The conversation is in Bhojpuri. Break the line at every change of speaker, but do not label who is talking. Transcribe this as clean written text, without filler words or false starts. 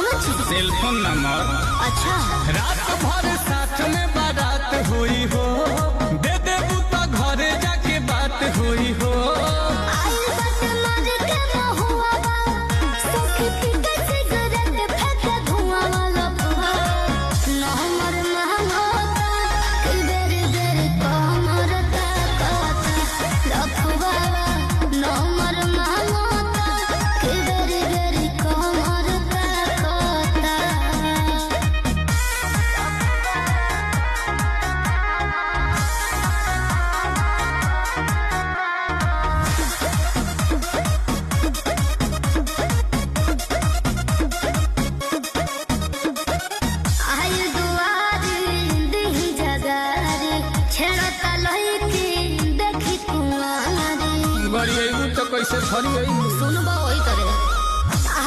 कौन चीज?
Cellphone number.
अच्छा।
रात भर साथ में बारात होई हो, दे देबू तो घरे जाके बात होई हो।
आइल बात मार के महुआ बा, सखी पी के सिगरेट फेंक धुआं वाला पुआ। नंबर महंगा कि बेर बेर कमर ताकता लफुआ। नंबर महंगा कि बेर बेर कमर ताकता। आइल दुआरी दिही जगारी, छेड़ता लईकी देखी कुंवारी।
गरी तो कैसे फरी?